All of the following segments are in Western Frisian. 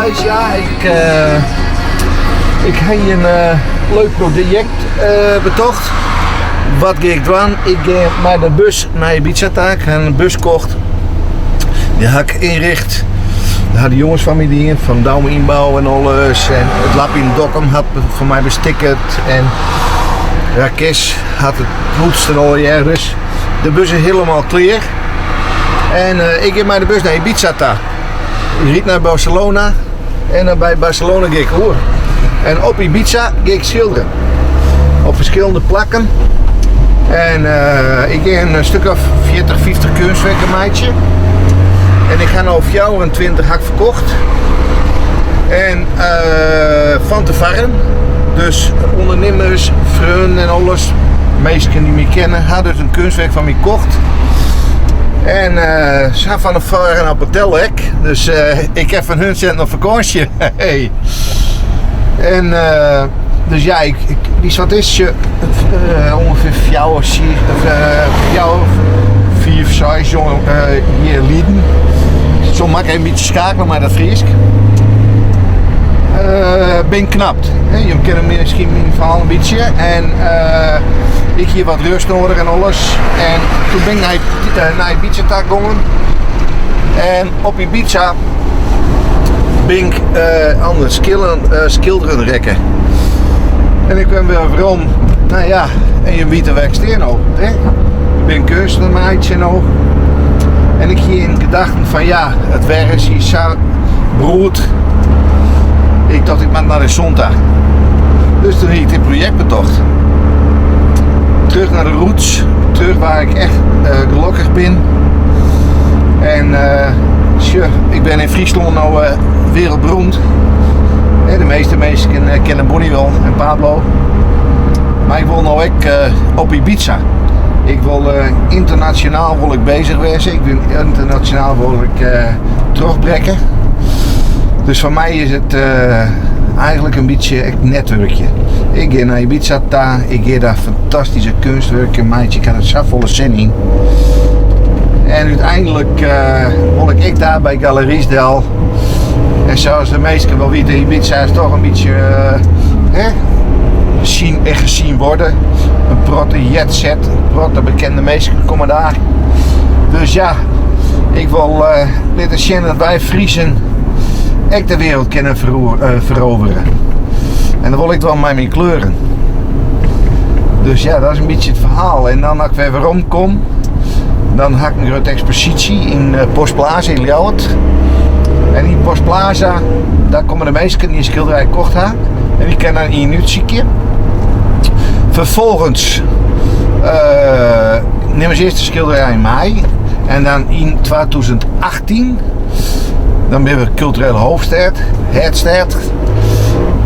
Thijs, ja, ik, ik ha in leuk projekt betocht. Wat gean ik dwaan? Ik gean mei de bus nei Ibiza ta. Ik ha in bus kocht. Dy ha ik ynricht. Dat ha de jonges foar my dien, fan Douwe Ynbou en alles. En it lab yn Dokkum hat foar my bestikkerd. En Rakesh hat it poetst en allegear. Dus de bus is hielendal klear. En ik gean mei de bus nei Ibiza ta. Ik ryd nei Barcelona en dan by Barcelona gean ik oer. En op Ibiza gean ik skilderjen. Op ferskillende plakken. En ik gean in stik of 40, 50 keunstwurken meitsjen. En ik ha no 24 ha ik ferkocht. En fan te farren. Dus ûndernimmers, freonen en alles, minsken dy't my kenne, ha dus in keunstwurk fan my kocht. En se ha fan de farren op hotel ek. Dus ik ha fan hun sinten op fakânsje. Hey. En dus ja, ik, ik, witst wat is, ûngefear fjouwer, fjouwer, fiif, seis jier lyn. Soms moat ik even in bytsje skeakelje mei dat Frysk. Bin ik knapt. Jim kenne miskien myn ferhaal in bytsje. En ik hie wat rêst nedich en alles. En doe bin ik nei Ibiza ta gongen. En op Ibiza bin ik oan it skilderen rekke. En ik bin wer werom. Nou ja, en je witte wêr't ik stean no. Hè? Ik bin keunstner meitsjen no. En ik hie yn gedachten fan ja, it wer is hjir sa beroerd. Ik tocht ik moat nei de zon ta. Dus doe hie ik dit projekt betocht. Terug naar de roots, terug waar ik echt gelokkich bin. En sjoch, ik bin yn Fryslân no wereldberoemd. De measte minsken kenne Bonnie wol en Pablo. Mar ik wol no ek op Ibiza. Ik wol ynternasjonaal wol ik bezich wêze. Ik bin ynternasjonaal wol ik trochbrekke. Dus foar my is it eigenlik in bytsje ek netwurkje. Ik gean nei Ibiza ta, ik gean dêr fantastyske keunstwurken meitsje. Ik ha der safolle sin yn. En úteinlik wol ik ek dêr by galerys del. En sa as de minsken wol witte, Ibiza is toch in bytsje hè, zien en gezien worden. In protte jetset, in protte bekende minsken komme dêr. Dus ja, ik wol litte sjen dat wy Friezen ek de wereld kinne feroverje. En dat wol ik dwaan mei myn kleuren. Dus ja, dat is in bytsje it ferhaal. En dan as ik wer werom kom, dan ha ik in grutte eksposysje yn Post Plaza yn Ljouwert. En yn Post Plaza, dêr komme de minsken dy't in skilderij kocht ha. En dy kinne dan ien útsykje. Ferfolgens nimme se earst de skilderij mei. En dan yn 2018, dan binne we kulturele hoofdstêd, haadstêd.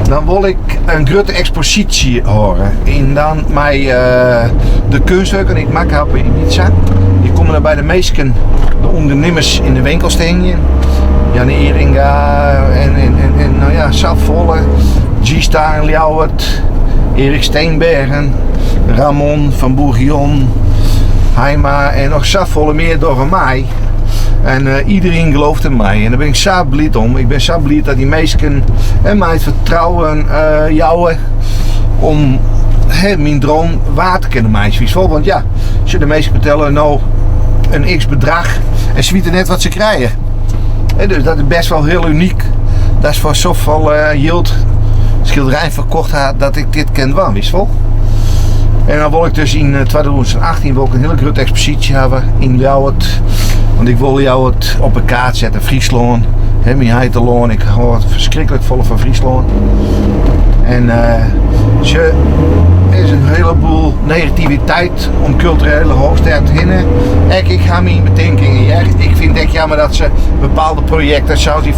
Dan wol ik in grutte eksposysje hâlde. En dan mei de keunstwurken dy't ik makke ha op Ibiza. Dy komme dan by de minsken, de ûndernimmers yn de winkels te hingjen. Jan Eringa en nou ja, safolle. G-Star yn Ljouwert, Erik Steenbergen, Ramon van Bourgion, Heima en noch safolle mear dogge mei. En iedereen gelooft in my. En dêr bin ik sa bliid om. Ik bin sa bliid dat dy minsken my it fertrouwen jouwe om myn droom waar te kinnen meitsjen. Witst wol, want ja, de minsken betelje no in x bedrach en se witte net wat se krije. Dus dat is best wol hiel unyk. Dat is foar safolle jild skilderij ferkocht ha dat ik dit kin dwaan, witst wol. En dan wol ik dus yn 2018 wol ik in hiele grutte eksposysje hawwe yn Ljouwert. Want ik wol Ljouwert op 'e kaart sette, Fryslân, hè, myn heitelân. Ik hâld ferskriklik folle fan Fryslân. En sjoch, is in heleboel negativiteit om kulturele hoofdstêd hinne. Ek ik ha myn betinkingen hear. Ik fyn it ek jammer dat se bepaalde projekten, sa as dy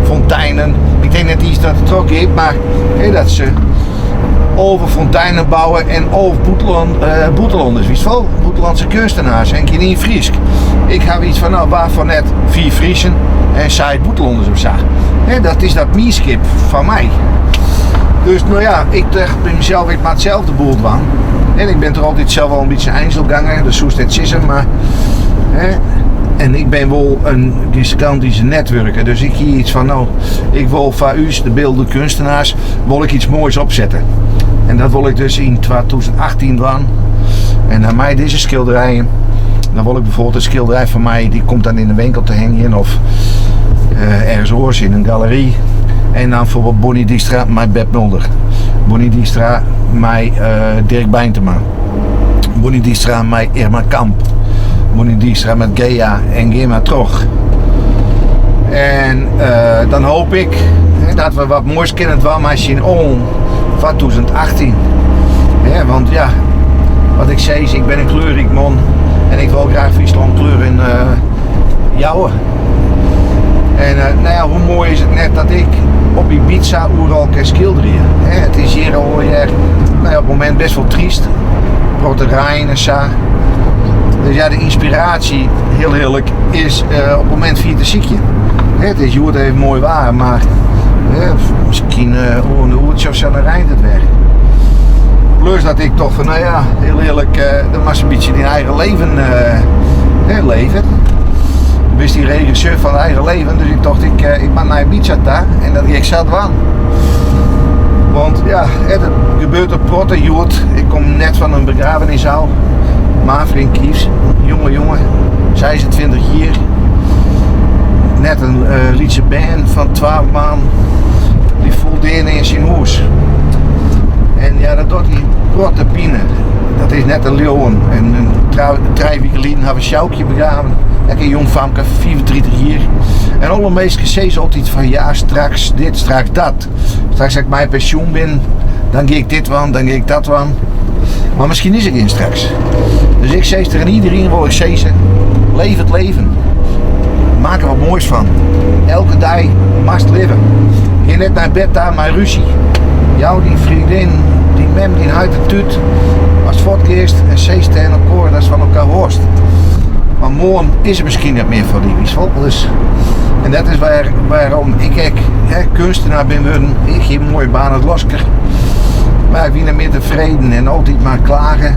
fonteinen, ik tink net iens dat it trochgiet, mar dat se 11 fonteinen bouwe en 11 bûtenlanners, witst wol, bûtenlânske keunstenaars en gjin ien Frysk. Ik ha yts fan, no, wêrfoar net fiif Friezen en seis bûtenlanners of sa. Dat is dat mienskip fan my. Dus no ja, ik tocht by mysels, ik moat sels de boel dwaan. En ik bin toch altyd sels wol in bytsje einzelganger, dat soest net sizze, mar hè. En ik bin wol in gigantyske netwurker, dus ik hie iets fan, no, ik wol foar ús, de beeldende kunstenaars, wol ik iets moais opsette. En dat wol ik dus yn 2018 dwaan. En dan mei dizze skilderijen, dan wol ik bijvoorbeeld in skilderij fan my, dy komt dan yn de winkel te hingjen of eh, ergens oars yn in galery. En dan bijvoorbeeld Bonnie Dijkstra mei Beb Mulder. Bonnie Dijkstra mei eh, Dirk Beintema. Bonnie Dijkstra mei Irma Kamp. Bonnie Dijkstra met Gea en gean mar troch. En eh, dan hoop ik hè, dat we wat moais kinne dwaan mei syn allen 2018. Hè, want ja, wat ik sei is, ik bin in kleurryk man en ik wol graach Fryslân kleur in uh, jouwe. En uh, nou ja, hoe moai is it net dat ik op Ibiza oeral kin skilderje. Hè, it is hjir alweer nou ja, op it momint best wol tryst. Protte rein en sa. Dus ja, de ynspiraasje, hiel earlik, is uh, op it momint fier te sykjen. It is hjoed even moai waar, mar hè, miskien uh, oer in oertsje of sa, dan reint it wer. Plus dat ik toch van, nou ja, hiel earlik, uh, dan moatst in bytsje dyn eigen leven uh, leven. Bist dy regisseur fan eigen leven, dus ik tocht ik, ik moat nei Ibiza ta en dat gean ik sa dwaan. Want ja, het gebeurt in protte hjoed. Ik kom net fan in begraffenis ôf. Manfred Kies, jonge jonge, 26 jier. Net in uh, lytse bern fan 12 maand. Dy foel dea yn syn hûs. En ja, dat docht dy protte pine. Dat is net te leauwen. En, en 3 wiken lyn ha we Sjoukje begraven. Ek in jong famke, 35 jier. En alle minsken sizze altyd fan ja, straks dit, straks dat. Straks as ik mei pensjoen bin, dan gean ik dit dwaan, dan gean ik dat dwaan. Mar miskien is it gjin straks. Dus ik sis tsjin iderien wol ik sizze, leef it leven. Maak der wat moais fan. Elke dei moatst libje. Gean net nei bêd ta mei rúzje. Jou dyn freondin, dyn mem, dyn heit in tút. Ast fuortgiest en sis tsjin elkoar datst fan elkoar hâldst. Mar moarn is der miskien net mear foar dy, witst wol. Dus, en dat is wêr, wêrom ik ek hè, keunstner bin wurden. Ik hie in moaie baan as lasker. Mar ik wie net mear tefreden en altyd mar klage.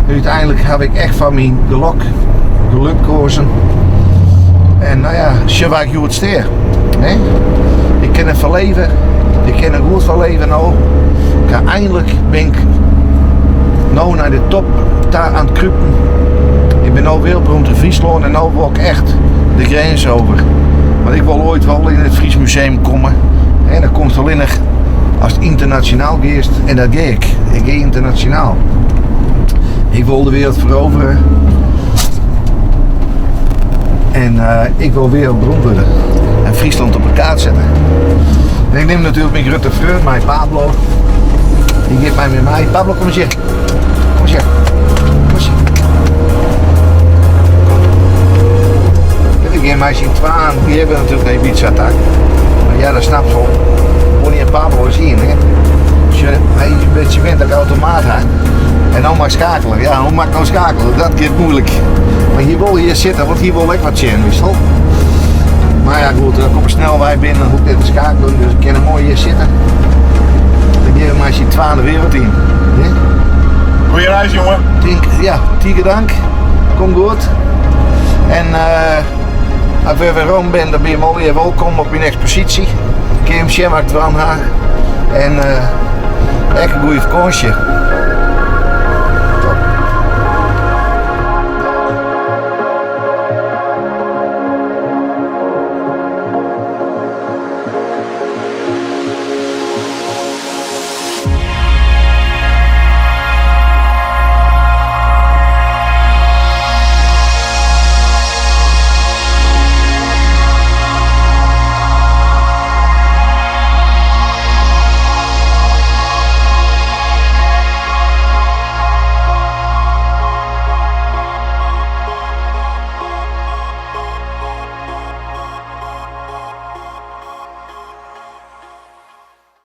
En úteinlik ha ik echt foar myn gelok, geluk keazen. En no ja, sjoch wêr't ik hjoed stean. Hè? Ik kin derfan leve. Ik kin der goed fan leve no. Ik ha einlik bin ik no nei de top ta oan it krupen. Ik bin no wereldberoemd yn Fryslân en no wol ik echt de grins oer. Want ik wol oait wol yn it Fries Museum komme. En dat komt allinnich ast ynternasjonaal giest. En dat gean ik. Ik gean ynternasjonaal. Ik wol de wereld feroverje. En uh, ik wol wereldberoemd wurde. En Fryslân op de kaart sette. En ik nim natuerlik myn grutte freon mei, Pablo. Dy giet mei my mei. Pablo, kom ris hjir. Kom ris hjir. Kom ris hjir. We gean mei syn twaen. Dy hawwe natuerlik nei Ibiza ta. Mar ja, dat snapst wol. Bonnie en Pablo is ien, hè. Dus hy is in bytsje wend dat ik automaat ha. En no moat ik skeakelje. Ja, hoe moat ik no skeakelje? Dat giet muoilik. Mar hy wol hjir sitte, want hy wol ek wat sjen, witst wol. Mar ja, goed, as ik op 'e snelwei bin, dan hoech ik net te skeakeljen. Dus ik kin moai hjir sitte. Dan gean we mei syn twaen de wereld yn. Ja? Goeie reis, jongen. Tink, ja, tige dank. Kom goed. En uh, as ik wer werom bin, dan binne jim allegear wolkom op myn eksposysje. Kin jim sjen wat ik dwaan ha. En uh, ek in goede fakânsje.